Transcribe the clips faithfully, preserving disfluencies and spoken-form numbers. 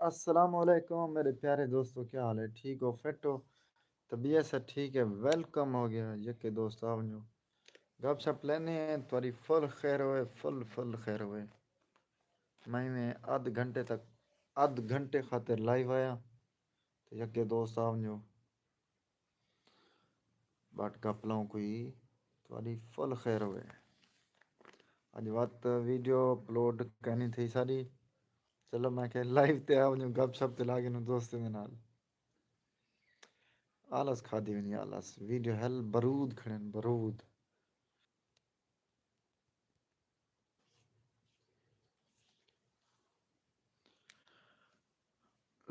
السلام علیکم میرے پیارے دوستو، کیا حال ہے؟ ٹھیک ہو؟ فٹ ہو؟ طبیعت سے ٹھیک ہے؟ ویلکم ہو گیا یکے دوست آپ جو گپ شپ لینے ہیں، تھوڑی فل خیر ہوئے، فل فل خیر ہوئے۔ میں میں ادھ گھنٹے تک، ادھ گھنٹے خاطر لائیو آیا، تو یکے دوست آپ جو بٹ گپ لوں کوئی، تھوڑی فل خیر ہوئے۔ اج وقت ویڈیو اپلوڈ کرنی تھی ساری۔ چلو میں کہ لائیو تے آؤ جو گپ شپ تے لا کے نو دوستیں دے نال۔ آلس کھادی ونی آلس، ویڈیو ہیل برود کھڑن برود۔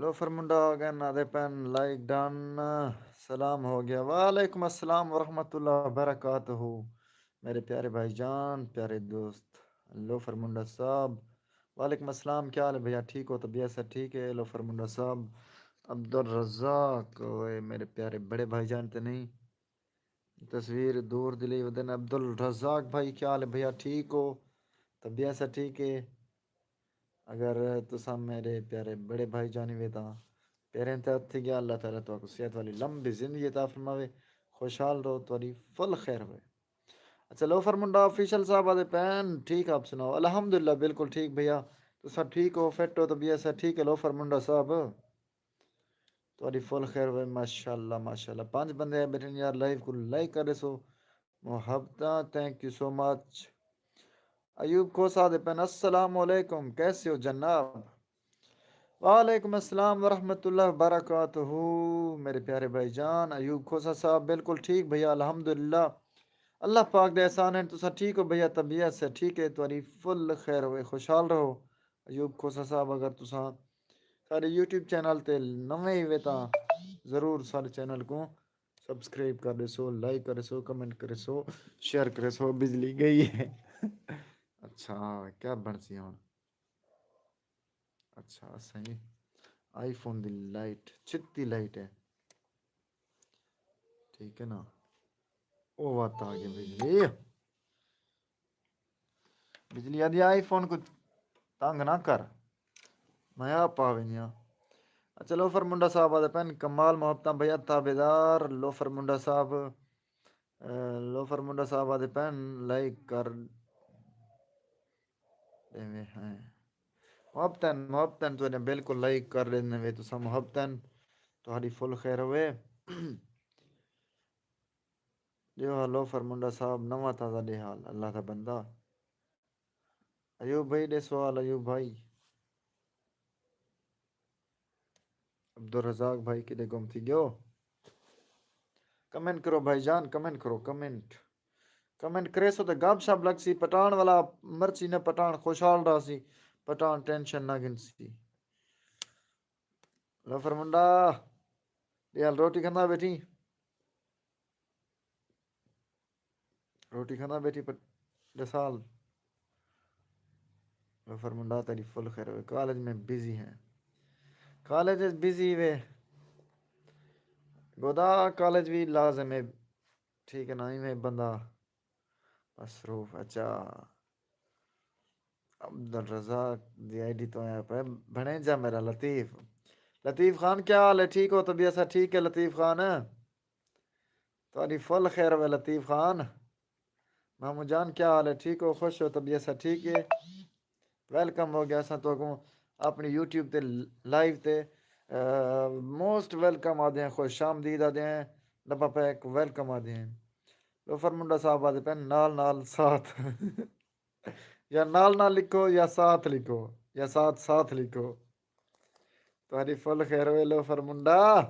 لوفر منڈا آ گئے نا دے پین لائک ڈن۔ سلام ہو گیا۔ وعلیکم السلام ورحمۃ اللہ وبرکاتہ۔ میرے پیارے بھائی جان، پیارے دوست لوفر منڈا صاحب، وعلیکم السلام، کیا حال ہے بھیا؟ ٹھیک ہو؟ طبیعت سے ٹھیک ہے لوفر منڈا صاحب؟ عبدالرزاق، اوئے میرے پیارے بڑے بھائی جان تے نہیں؟ تصویر دور دلی ودن۔ عبدالرزاق بھائی، کیا حال ہے بھیا؟ ٹھیک ہو؟ طبیعت سے ٹھیک ہے؟ اگر تساں میرے پیارے بڑے بھائی جانی وے تاں پیریں تے ہتھ تھی گیا۔ اللہ تعالیٰ تہاکوں صحت والی لمبی زندگی عطا فرماوے، خوشحال رہو، تہاڈی فل خیر ہوئے۔ اچھا، لوفر منڈا آفیشل صاحب آدے پین، ٹھیک آپ سناؤ؟ الحمدللہ، بالکل ٹھیک بھیا۔ تساں ٹھیک ہو، فٹ ہو، طبیعت سے ٹھیک ہے لوفر منڈا صاحب؟ تہاڈی فل خیر ہوئے، ماشاءاللہ، ماشاءاللہ۔ پنج بندے آئے بیٹھے نے یار، لائیو کوں لائک کر ݙیسو، محبتاں، thank you so much۔ Ayub Khosa دے پن، السلام علیکم، کیسے ہو جناب؟ وعلیکم السلام ورحمۃ اللہ وبرکاتہ۔ میرے پیارے بھائی جان ایوب کھوسہ صاحب، بالکل ٹھیک بھیا، الحمدللہ، اللہ پاک دے احسان ہیں۔ تساں ٹھیک ہو بھیا؟ طبیعت سے ٹھیک ہے؟ تہاڈی فل خیر ہوئے، خوشحال رہو۔ ایوب کھوسہ صاحب، اگر تساں ساڈے یوٹیوب چینل تے نویں ہی وے تاں ضرور ساڈے چینل کوں سبسکرائب کر ݙیسو، لائک کر ݙیسو، کمنٹ کر ݙیسو، شیئر کر ݙیسو۔ بجلی گئی ہے۔ اچھا، کیا بݨسی ہݨ؟ اچھا، اساں آئی فون دی لائٹ، چھتی لائٹ ہے۔ ٹھیک ہے نا؟ او وقت آ گیا بجلی۔ بجلی آدھی آئی فون کوں تنگ نہ کر، میں آپ آ ویندیاں۔ اچھا، لوفر منڈا صاحب آدھے پن، کمال محبتاں بھیا، تابعدار لوفر منڈا صاحب۔ اے، لوفر منڈا صاحب آدھے پن، لائک کر ݙیویں ہیں۔ محبتاً، محبتاً تو نے بالکل لائک کر ݙیندے وے، تساں محبتاً، تہاڈی فل خیر ہوئے۔ ݙیو ہا لوفر منڈا صاحب، نواں تازہ ݙے حال، اللہ دا بندہ۔ ایوب بھائی ݙے سوال، ایوب بھائی۔ عبدالرزاق بھائی کݙے گم تھی ڳیو؟ کمنٹ کرو بھائی جان، کمنٹ کرو، کمنٹ۔ کمنٹ کریسو تے گپ شپ لڳسی۔ پٹھان والا مرچی نہ، پٹھان خوشحال رہسی، پٹھان ٹینشن نہ گھنسی۔ لوفر منڈا، ݙے حال روٹی کھاندا بیٹھی؟ روٹی کھاندا بیٹھی پر ݙے سال۔ لوفر منڈا تیری فل خیر ہوئے، کالج میں بزی ہیں۔ کالج اچ بزی وے۔ گودا کالج وی لازم ہے۔ ٹھیک ہے نا، ایویں بندہ مصروف۔ اچھا، عبدالرزاق دی آئی ڈی تو آیا پہ بھݨیجا میرا لطیف۔ لطیف خان، کیا حال ہے؟ ٹھیک ہو؟ طبیعت سا ٹھیک ہے لطیف خان؟ تہاݙی فل خیر ہوئے لطیف خان۔ ماموں جان، کیا حال ہے؟ ٹھیک ہو؟ خوش ہو؟ طبیعت سا ٹھیک ہے؟ ویلکم ہو گیا اساں تہاکوں اپݨی یوٹیوب تے لائیو تے۔ موسٹ ویلکم آدھے ہیں، خوش آمدید آدھے ہیں، ڈبہ پیک ویلکم آدھے ہیں۔ لوفر منڈا صاحب آدھے پن، نال نال ساتھ۔ یا نال نال لکھو یا ساتھ لکھو یا ساتھ ساتھ لکھو۔ تہاݙی فل خیر ہوئے لوفر منڈا۔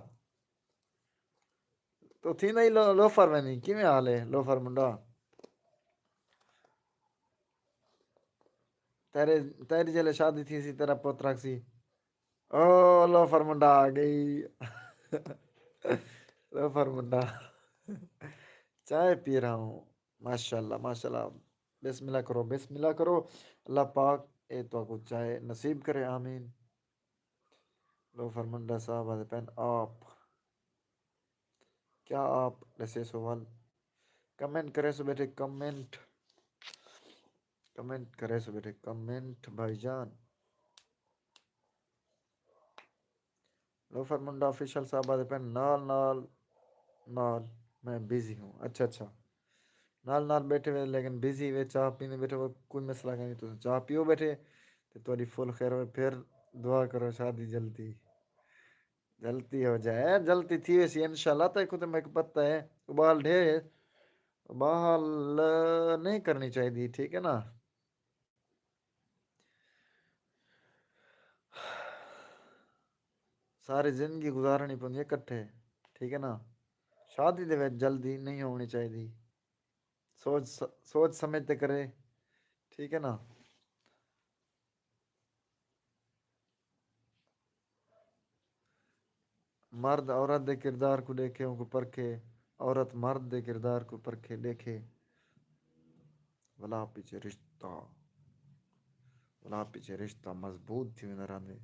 تو تھیندا ہی لو-، لوفر ویندی، کیویں حال ہے لوفر منڈا؟ تیرے، تیری جلے شادی تھی سی، تیرا پتر آکھسی، "او لوفر منڈا آ گئی۔" لوفر منڈا۔ چائے پی رہا ہوں۔ ماشاءاللہ، ماشاءاللہ۔ بسم اللہ کرو، بسم اللہ کرو۔ اللہ پاک اے تہاکوں چائے نصیب کرے، آمین۔ لوفر منڈا صاحب آدھے پن آپ۔ کیا آپ ݙسیسو ول؟ کمنٹ کریسو بیٹھے، کمنٹ۔ کمنٹ کریسو بیٹھے، کمنٹ بھائی جان۔ لوفر منڈا آفیشل صاحب آدھے پئے نال نال نال میں بزی ہوں۔ اچھا اچھا، نال نال بیٹھے ہوئے لیکن بزی ہوئے، چاہ پیندے بیٹھے ہوئے، کوئی مسئلہ نہیں، تساں چاہ پیو بیٹھے تے تہاڈی فل خیر ہوئے۔ پھر دعا کرو شادی جلدی جلدی ہو جائے، جلدی تھی ویسی انشاءاللہ۔ تیکوں تے میکوں پتہ ہے ابال ڈھے، ابال نہیں کرنی چاہیے، ٹھیک ہے نا؟ ساری زندگی گزارنی پوندی ہے کٹھے، ٹھیک ہے نا؟ شادی دے وچ جلدی نہیں ہونی چاہیے، سوچ س- سوچ سمجھ تے کرے، ٹھیک ہے نا؟ مرد عورت دے کردار کوں ݙیکھے، اونکوں پرکھے، عورت مرد دے کردار کوں پرکھے، ݙیکھے، ولا پچھے رشتہ، ولا پچھے رشتہ مضبوط تھی ویندا رہندے۔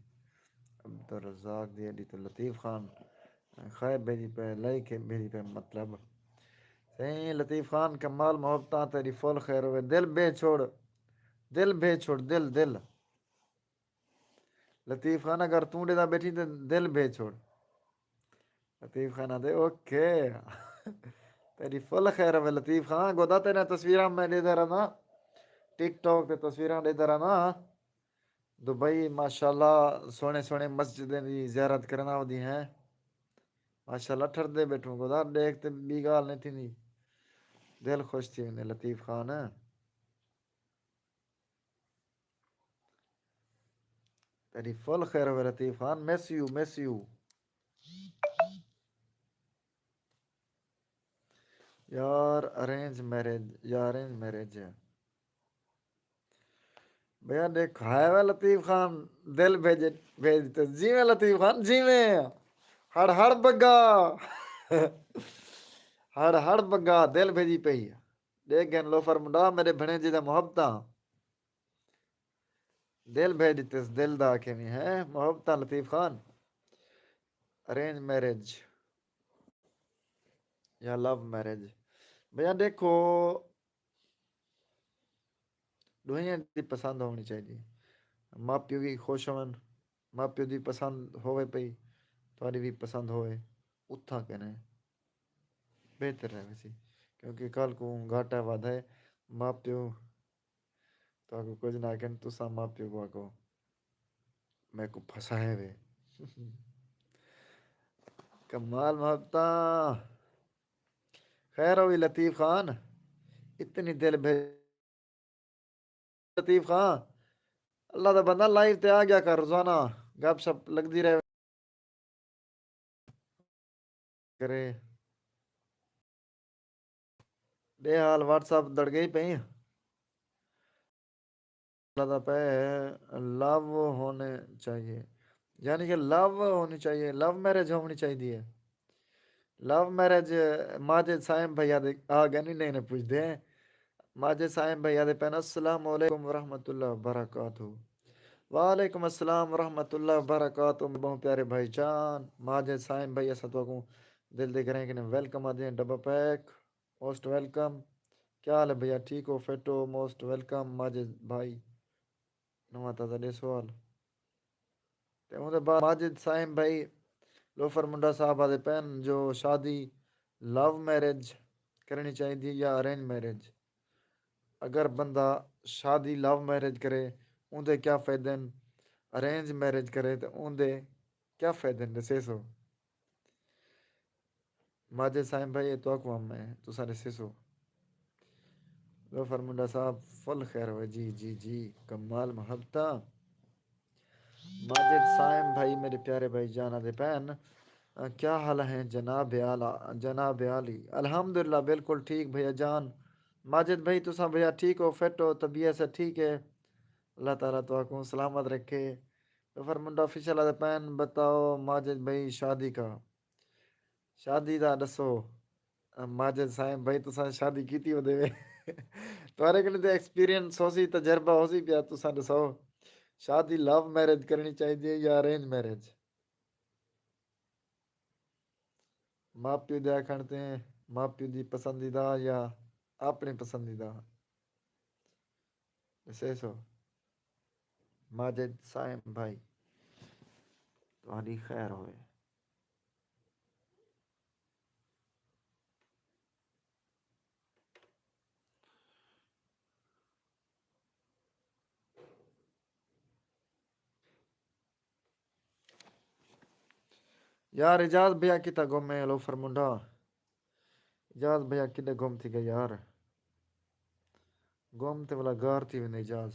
عبدالرزاق دی اڈی توں لطیف خان خیر بھیجی پئے، لائک بھیجی پئے، مطلب سئیں لطیف خان کمال محبتاں تیݙی فل خیر ہووے، دل بھیج چھوڑ، دل بھیج چھوڑ، دل، دل۔ لطیف خان اگر توں ݙیہدا بیٹھیں تے دل بھیج چھوڑ۔ لطیف خان آہدے اوکے۔ تیݙی فل خیر ہووے لطیف خان، گودا تیݙیاں تصویراں میں ݙیہدا رہنداں، ٹک ٹاک تے تصویراں ݙیہدا رہنداں۔ دبئی ماشاءاللہ سوہݨے سوہݨے مسجدیں دی زیارت کرݨ آودی ہیں۔ ماشاءاللہ ٹھردے بیٹھوں، گودا ݙیکھ تے ٻی ڳالھ نہیں تھیندی، دل خوش تھی ویندے لطیف خان۔ تیݙی فل خیر ہووے Latif Khan, miss you, miss you. یار ارینج میرج یا ارینج میرج ہے؟ بھیا ݙیکھ ہائے وے لطیف خان، دل بھیج بھیج ݙتے، جیویں لطیف خان جیویں، ہڑ ہڑ بگا، ہڑ ہڑ بگا دل بھیجی پئی ہے۔ ݙیکھ ڳئن لوفر منڈا میݙے بھݨیجے دیاں محبتاں، دل بھیج ݙتس، دل دا آکھے وی ہیں محبتاں لطیف خان۔ ارینج میرج یا لو میرج؟ بھیا ݙیکھو، ݙوہیں دی پسند ہووݨی چاہیدی، ماء پیو وی خوش ہوون، ماء پیو دی پسند ہووے پئی، تہاݙی وی پسند ہووے، اتھاں کنے بہتر رہ ویسی، کیونکہ کل کوں گھاٹا وادھا ہے، ماء پیو تہاکوں کجھ نہ آکھن، تساں ماء پیو کوں آکھو میکوں پھسائے وے۔ کمال محبتاں۔ خیر ہوئی لطیف خان، اتنی دل بھیج لطیف خان، اللہ دا بندہ لائیو تے آ گیا کر، روزانہ گپ شپ لگدی رہے کرے۔ ݙے حال واٹس اپ دڑ ڳئی پئی۔ لڳدا پئے لو ہونے چاہیے، یعنی کہ لو ہونی چاہیے، لو میرج ہووݨی چاہیدی ہے۔ لو میرج، ماجد صائم بھیا دے آ ڳئے نی، نہیں نے پچھدے ہیں۔ ماجد صائم بھیا دے پہن، السلام علیکم ورحمۃ اللہ وبرکاتہ۔ وعلیکم السلام ورحمۃ اللہ وبرکاتہ، ٻہوں پیارے بھائی جان۔ ماجد صائم بھائی، اساں تہاکوں دل دے گھریں کنے ویلکم آہدے ہیں، ڈبہ پیک، موسٹ ویلکم۔ کیا حال ہے بھیا، ٹھیک ہو، فٹ ہو؟ موسٹ ویلکم ماجد بھائی، نواں تازہ ݙے سوال۔ تے اوندے بعد ماجد صائم بھائی لوفر منڈا صاحب آہدے پئن جو شادی لو میرج کرݨی چاہیدی ہے یا ارینج میرج؟ اگر بندہ شادی لو میرج کرے اوندے کیا فائدے ہن؟ ارینج میرج کرے تے اوندے کیا فائدے ہن؟ ݙسیسو۔ ماجد صائم بھائی، اے تہاکوں ہم ہے، تساں ݙسیسو۔ ظفر منڈا صاحب، فل خیر ہوئے۔ جی، جی، جی، کمال محبتاں۔ ماجد صائم بھائی، میرے پیارے بھائی جان آہدے پئن، آ، کیا حال ہیں جناب اعلیٰ، جناب عالی؟ الحمدللہ، بالکل ٹھیک بھیا جان۔ ماجد بھائی، تساں بھیا ٹھیک ہو، فٹ ہو، طبیعت سے ٹھیک ہے؟ اللہ تعالیٰ تہاکوں سلامت رکھے۔ ظفر منڈا آفیشل آہدے پئن، بتاؤ ماجد بھائی شادی کا؟ شادی دا ݙسو۔ ماجد صائم بھائی، تساں شادی کیتی ہوندے وے؟ تہاݙے کنے تے ایکسپیرینس ہوسی، تجربہ ہوسی پیا، تساں ݙسو، شادی لو میرج کرݨی چاہیدی ہے یا ارینج میرج؟ ماء پیو دے آکھݨ تے ماء پیو دی پسندیدہ یا اپݨی پسندیدہ؟ ݙسیسو۔ ماجد صائم بھائی، تہاݙی خیر ہووے۔ یار اعجاز بھیا کتھاں گم ہے؟ لوفر منڈا، اعجاز بھیا کݙے گم تھی ڳئے یار؟ گم تے ولا گار تھی ویندے اعجاز۔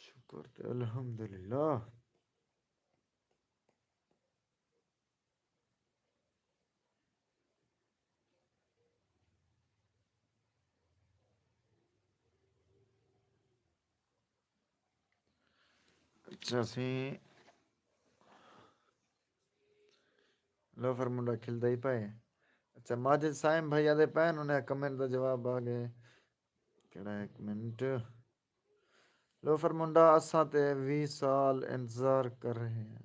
شکر تے الحمدللہ۔ اچھا سی، لوفر منڈا کھلدا ہی پئے۔ اچھا، ماجد صائم بھائی آدھے پئے، انہاں نے کمنٹ دا جواب آ ڳئے۔ کیڑا؟ ایک منٹ۔ لوفر منڈا، اساں تے ویہہ سال انتظار کر رہے ہیں۔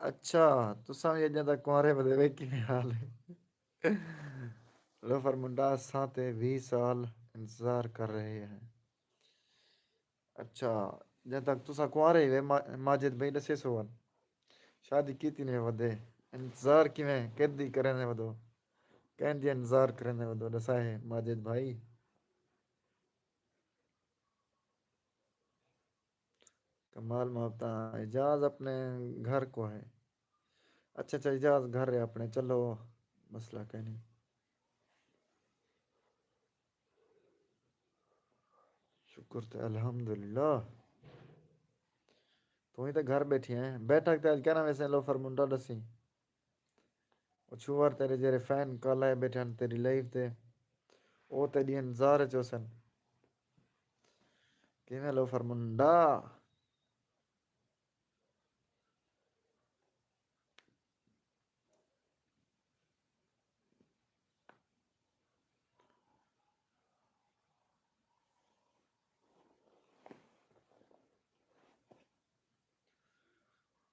اچھا، تساں وی اڄاں تک کنوارے ودے وے، کیویں حال ہے؟ لوفر منڈا، اساں تے ویہہ سال انتظار کر رہے ہیں۔ اچھا، جے تک تساں کنوارے ہی وے، ما-، ماجد بھائی ݙسیسو ول۔ شادی کیتی نے ودے۔ انتظار کیویں کیندی کریندے ودو؟ کیندی انتظار کریندے ودو؟ ݙسائے ماجد بھائی۔ کمال محبتاں، اعجاز اپݨے گھر کو ہے۔ اچھا اچھا، اعجاز گھر ہے اپݨے، چلو مسئلہ کائنی۔ شکر تے الحمدللہ۔ توں ہی تے گھر ٻیٹھی ہیں۔ بیٹھک تے اڄ کہنا ویسے لوفر منڈا ݙسی۔ او چھوہر تیݙے جیڑھے فین کل آئے ٻیٹھن تیݙی لائیو تے، او تیݙی انتظار اچ ہوسن۔ کیویں لوفر منڈا؟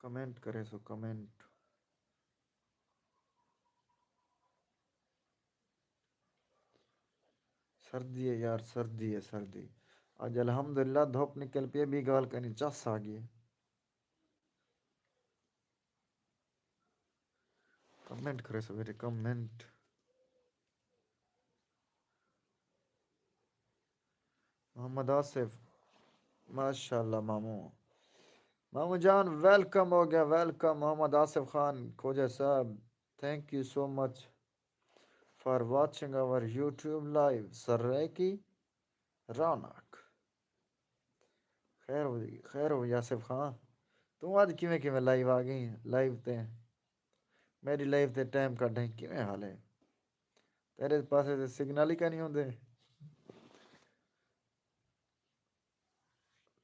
کمنٹ کریسو، کمنٹ۔ سردی ہے یار، سردی ہے، سردی۔ اڄ الحمدللہ دھوپ نکل پئی ہے، ٻی ڳالھ کائنی، چس آ ڳئی ہے۔ کمنٹ کریسو بیٹے، کمنٹ۔ محمد آصف، ماشاءاللہ ماموں۔ ماموں جان، ویلکم ہو ڳیا، ویلکم۔ محمد آصف خان کھوجہ صاحب، thank you so much for watching our YouTube live۔ Saraiki رونق۔ خیر ہو، خیر ہو یاسف خان، توں اڄ کیویں کیویں لائیو آ ڳئیں؟ لائیو تے، میݙی لائیو تے ٹائم کڈھیں، کیویں حال ہے؟ تیݙے پاسے تے سگنل ہی کائنی ہوندے۔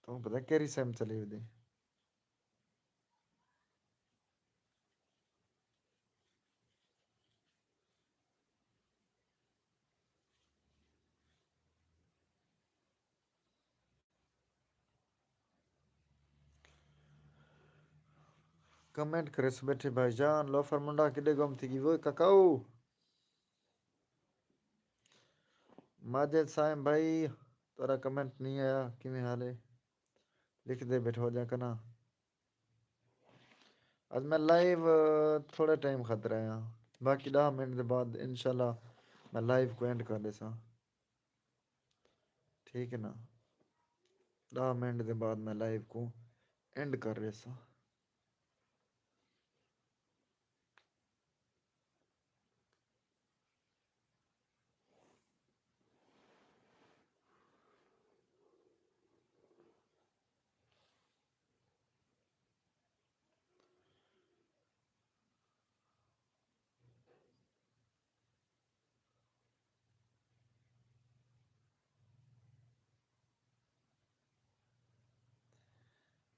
توں پتہ کیڑھی سم چلی ودی۔ کمنٹ کریس بیٹھے بھائی جان، لوفر منڈا کݙے گم تھی ڳئی ووئے ککاؤ؟ ماجد صائم بھائی، تیݙا کمنٹ نہیں آیا، کیویں حال ہے؟ لکھ دے بیٹھو جا کنا۔ اڄ میں لائیو تھوڑے ٹائم خاطر آیا، باقی ݙاہ منٹ دے بعد انشاءاللہ میں لائیو کو اینڈ کر ݙیساں۔ ٹھیک ہے نا، ݙاہ منٹ دے بعد میں لائیو کو اینڈ کر ݙیساں۔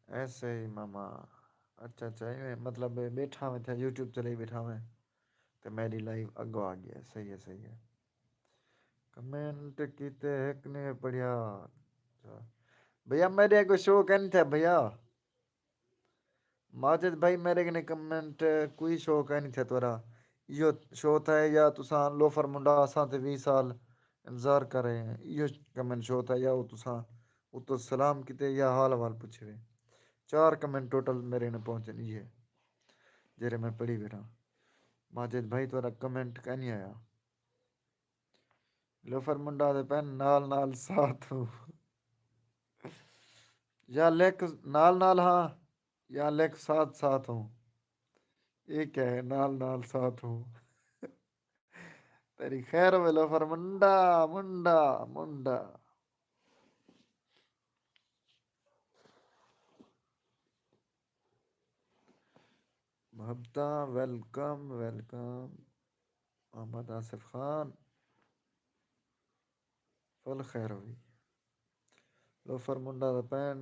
ایسے ہی ماما۔ اچھا اچھا، ایویں مطلب ٻیٹھا میں تھا، یوٹیوب چلائی ٻیٹھا میں، تے میݙی لائیو اڳوں آ ڳئی ہے۔ صحیح ہے، صحیح ہے۔ کمنٹ کیتے ہک نے پڑھیا۔ بھیا میݙے اڳوں شو کائنی تھیا بھیا۔ ماجد بھائی، میݙے کنے کمنٹ کوئی شو کائنی تھیا تیݙا۔ ایہو شو تھیا یا تساں لوفر منڈا اساں تے ویہہ سال انتظار کر رہے ہیں، ایہو کمنٹ شو تھیا یا او تساں اتوں سلام کیتے یا حال احوال پچھے وے۔ چار کمنٹ ٹوٹل میݙے کنے پہنچن، ایہے جیڑھے میں پڑھی ٻیٹھاں۔ ماجد بھائی، تیݙا کمنٹ کائنی آیا۔ لوفر منڈا دے پین نال نال ساتھ ہوں۔ یا لکھ نال نال ہاں، یا لکھ ساتھ ساتھ ہوں۔ یہ کیا ہے؟ نال نال ساتھ ہوں۔ تیری خیر ہوے لوفر منڈا، منڈا، منڈا۔ محبتاں، ویلکم، ویلکم۔ محمد آصف خان، فل خیر ہوئی۔ لوفر منڈا دا پین،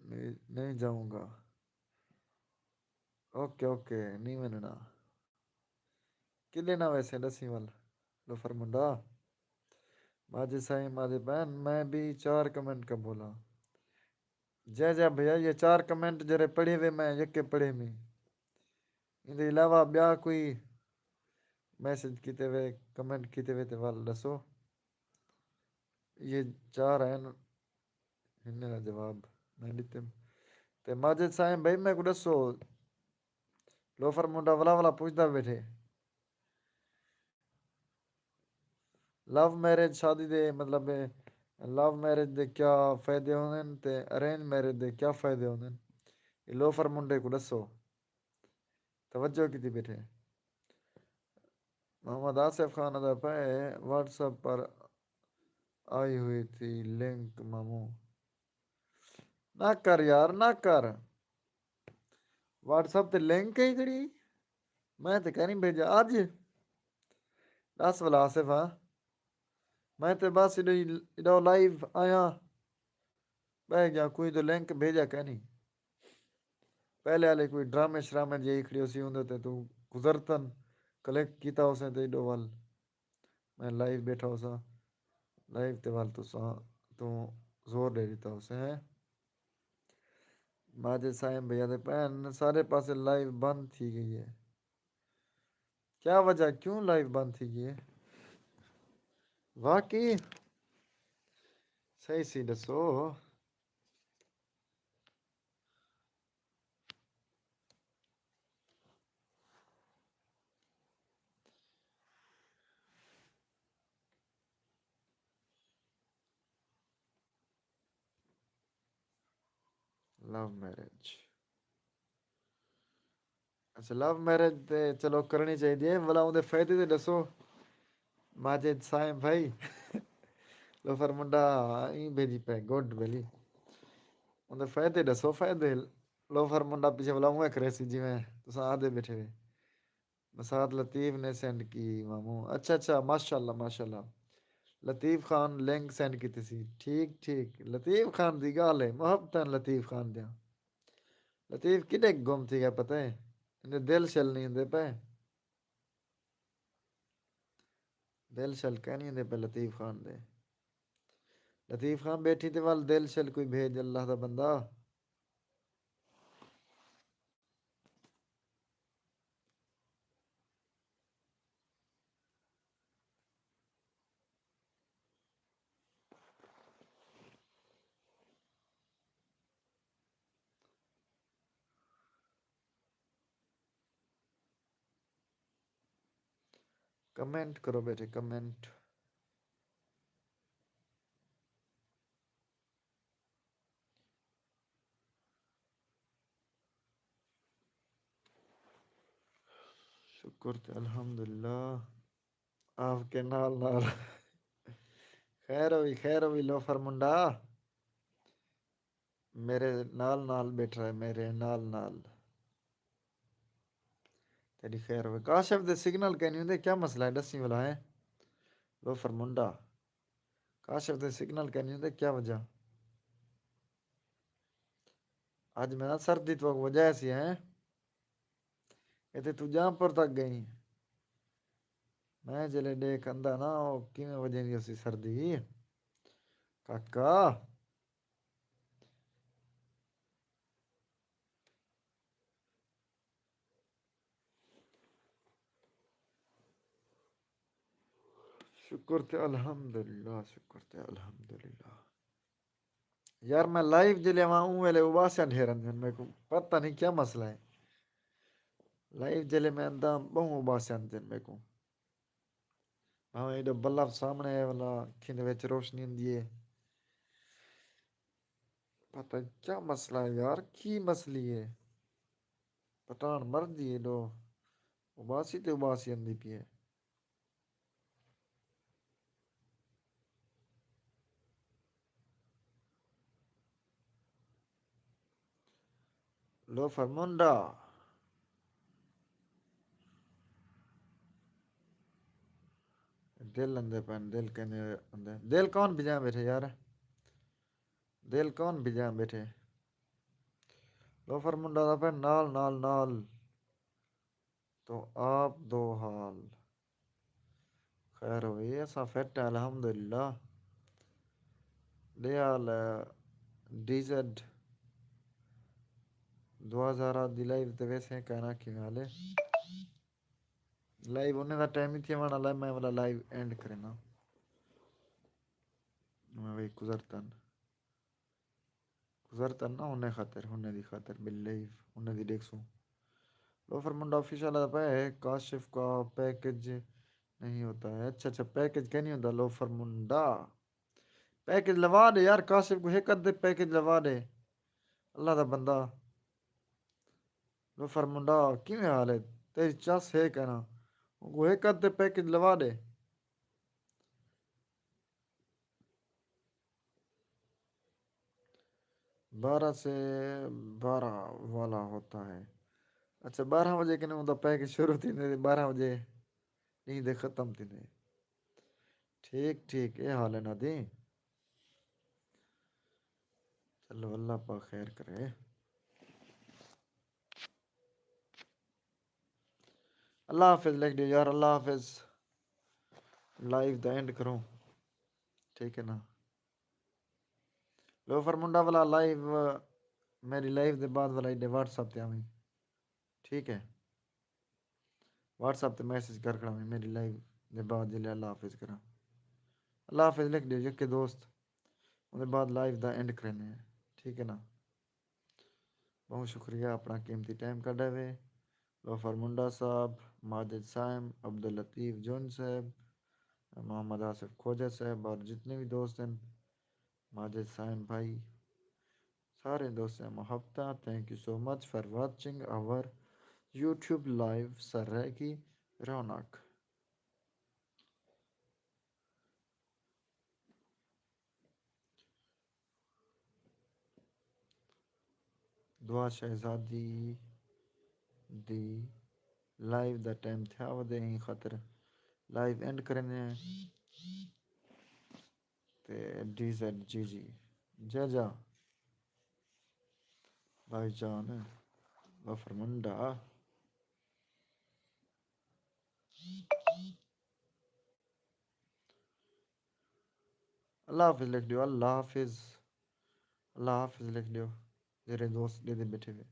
نہیں، نہیں جاؤں گا۔ اوکے، اوکے، نہیں ونݨا۔ کݙے نہ ویسے ݙسی ول، لوفر منڈا۔ ماجد سائیں، ماجد بہن، میں بھی چار کمنٹ کا بولا۔ جے جے بھیا، یہ چار کمنٹ جڑے پڑھے وے، میں یکے پڑھے میں۔ ایندے علاوہ ٻیا کوئی میسج کیتے وے، کمنٹ کیتے وے تے ول ݙسو۔ یہ چار ہن، ہن دا جواب میں ݙتے۔ تے ماجد سائیں بھائی میکوں ݙسو، لوفر منڈا ولا ولا پچھدا بیٹھے۔ لو میرج شادی دے مطلب، لو میرج دے کیا فائدے ہوندن تے ارینج میرج دے کیا فائدے ہوندن؟ اے لوفر منڈے کوں ݙسو۔ توجہ کیتی بیٹھے۔ محمد آصف خان آہدا پئے، واٹس ایپ پر آئی ہوئی تھی لنک ماموں۔ نہ کر یار، نہ کر۔ واٹس ایپ تے لنک ہے جڑی، میں تے کہیں بھیجا اج۔ ݙس ولا آصف ہاں۔ میں تے بس ایݙو، ایݙو لائیو آیاں، ٻہہ ڳیاں، کوئی تو لنک بھیجا کائنی۔ پہلے والے کوئی ڈرامے شرامے جے کھڑی ہوسی، اوندے تے توں گزرتن کلک کیتا ہوسیں تے ایݙو ول میں لائیو بیٹھا ہوساں، لائیو تے ول تساں توں زور ݙے ݙتا ہوسیں۔ ماجد سائیں بھیا دے پین سارے پاسے لائیو بند تھی ڳئی ہے۔ کیا وجہ، کیوں لائیو بند تھی ڳئی ہے؟ واقعی صحیح سی ݙسو۔ Love marriage. اچھا، لو میرج تے چلو کرݨی چاہیدی ہے، ولا اوندے فائدے تے ݙسو۔ ماجد سائیں بھائی، لوفر منڈا ایں بھیجی پئے، گڈ ویلی۔ اوندے فائدے ݙسو، فائدے۔ لوفر منڈا پیچھے ولا اونویں کریسی جیویں تساں آہدے بیٹھے وے۔ مسات لطیف نے سینڈ کی ماموں۔ اچھا، اچھا، ماشاءاللہ، ماشاءاللہ۔ لطیف خان لنک سینڈ کیتی سی۔ ٹھیک، ٹھیک۔ لطیف خان دی ڳالھ ہے، محبتاں لطیف خان دیاں۔ لطیف کݙے گم تھی ڳیا پتہ ہے؟ ایندے دل شل نہیں ہوندے پئے۔ دل شل کائنی ہوندے پئے لطیف خان دے۔ لطیف خان بیٹھی تے ول دل شل کوئی بھیج، اللہ دا بندہ۔ کمنٹ کرو بیٹے، کمنٹ۔ شکر تے الحمدللہ۔ آپ کے نال نال۔ خیر ہوئی، خیر ہوئی لوفر منڈا۔ میرے نال نال بیٹھا ہے، میرے نال نال۔ تیری خیر ہوئے۔ کاشف دے سگنل کینی ہوندے، کیا مسئلہ ہے؟ ݙسی ولا ہے۔ لوفر منڈا۔ کاشف دے سگنل کینی ہوندے، کیا وجہ؟ اڄ میں نا سردی تو وجہ سی ہے۔ اے تے توں جامپور تک ڳئیں۔ میں جلے ݙیکھ اندا نا، او کیویں وجیندی ہوسی سردی۔ کاکا۔ شکر تے الحمدللہ، شکر تے الحمدللہ۔ یار، میں لائیو جلے آواں، اوں ویلے اباسیاں ڈھیر آندیاں، میکوں پتہ نہیں کیا مسئلہ ہے۔ لائیو جلے میں آندا، ٻہوں اباسیاں آندیاں میکوں۔ ہاں، ایݙا بلب سامݨے ہے والا، کھیندے وچ روشنی ہوندی ہے۔ پتہ کیا مسئلہ ہے یار، کی مسئلہ ہے؟ پٹھان مردی ہے ݙو، اباسی تے اباسی آندی پئی ہے۔ لوفر منڈا۔ دل اندے پن، دل کنے اندے۔ دل کون بھجا بیٹھے یار؟ دل کون بھجا بیٹھے؟ لوفر منڈا دا پن نال، نال، نال۔ تو آپ دو حال۔ خیر ہوئی، اساں فٹ ہیں الحمدللہ۔ ݙے حال ڈی زیڈ دو ہزار دی لائیو تے ویسے کہنا کیویں حال ہے۔ لائیو انہیں دا ٹائم ہی تھیوݨ والا، میں والا لائیو اینڈ کرینا۔ میں وہی گزرتن۔ گزرتن نہ انہیں خاطر، انہیں دی خاطر، بل لائیو انہیں دی ݙیکھسوں۔ لوفر منڈا آفیشل آتا پیا ہے، کاشف کا پیکج نہیں ہوتا ہے۔ اچھا، اچھا، پیکج کیا نہیں ہوتا؟ لوفر منڈا پیکج لوا ݙے یار، کاشف کو ہک ادھے پیکج لوا ݙے۔ اللہ دا بندہ۔ لوفر منڈا، کیویں حال ہے؟ تیری چس ہے کہنا؟ کو ہک ادھے پیکج لوا ݙے۔ بارہ سے بارہ والا ہوتا ہے۔ اچھا، بارہ بجے کنے اوندا پیکج شروع تھیندے تے بارہ بجے ݙینہہ دے ختم تھیندے۔ ٹھیک، ٹھیک، اے حال ہے نا دی۔ چلو، اللہ پاک خیر کرے۔ اللہ حافظ لکھ ݙیو یار، اللہ حافظ۔ لائیو دا اینڈ کروں، ٹھیک ہے نا؟ لوفر منڈا والا لائیو، میری لائیو دے بعد والا ایݙے واٹس ایپ تے آویں، ٹھیک ہے؟ واٹس ایپ تے میسج کر کھڑا میں، میری لائیو دے بعد جلے اللہ حافظ کراں۔ اللہ حافظ لکھ ݙیو یکے دوست، اوں دے بعد لائیو دا اینڈ کریندے ہیں، ٹھیک ہے نا؟ بہت شکریہ اپݨا قیمتی ٹائم کڈھے وے۔ لوفر منڈا صاحب، ماجد صائم، عبداللطیف جون صاحب، محمد آصف کھوجہ صاحب اور جتنے بھی دوست ہیں، ماجد صائم بھائی، سارے دوستیں محبتاں۔ Thank you so much for watching our YouTube live Saraiki رونق۔ دعا شہزادی دی لائیو دا ٹائم تھیا ودے، ایں خاطر لائیو اینڈ کریندے ہیں۔ تے ڈی زیڈ جی جی، جے جا بھائی جان، لوفر منڈا۔ اللہ حافظ لکھ ݙیو، اللہ حافظ، اللہ حافظ لکھ ݙیو، جیڑھے دوست ݙیہدے ٻیٹھے وے۔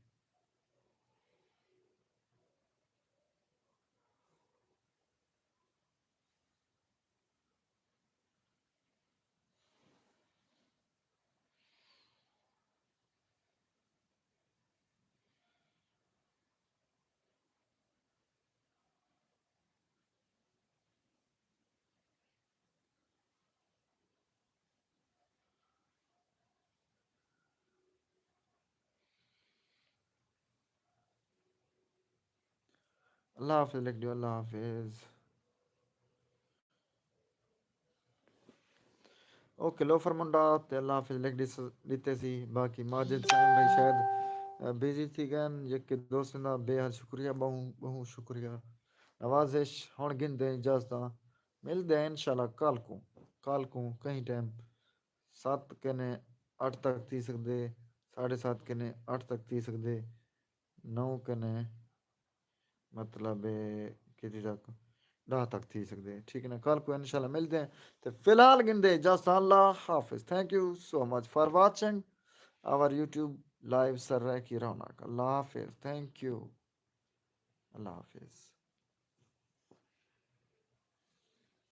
اللہ حافظ لکھ ݙیو، اللہ حافظ۔ اوکے، لوفر منڈا تے اللہ حافظ لکھ ݙس-، ݙتے سی۔ باقی ماجد صائم بھائی شاید، آ، بزی تھی ڳئن۔ یکے دوستیں دا بے حد شکریہ، ٻہوں، ٻہوں شکریہ۔ نوازش، ہݨ گھندے اجازتاں، ملدے ہیں انشاءاللہ کل کوں، کل کوں کہیں ٹائم ست کنے اٹھ تک تھی سڳدے، ساڑھے ست کنے اٹھ تک تھی سڳدے، نو کنے مطلب کتنی تک، ݙاہ تک تھی سڳدے، ٹھیک ہے نا؟ کل کوں انشاءاللہ ملدے ہیں۔ تے فی الحال گھندے اجازتاں، اللہ حافظ۔ Thank you so much for watching our YouTube live Saraiki رونق۔ اللہ حافظ، thank you، اللہ حافظ۔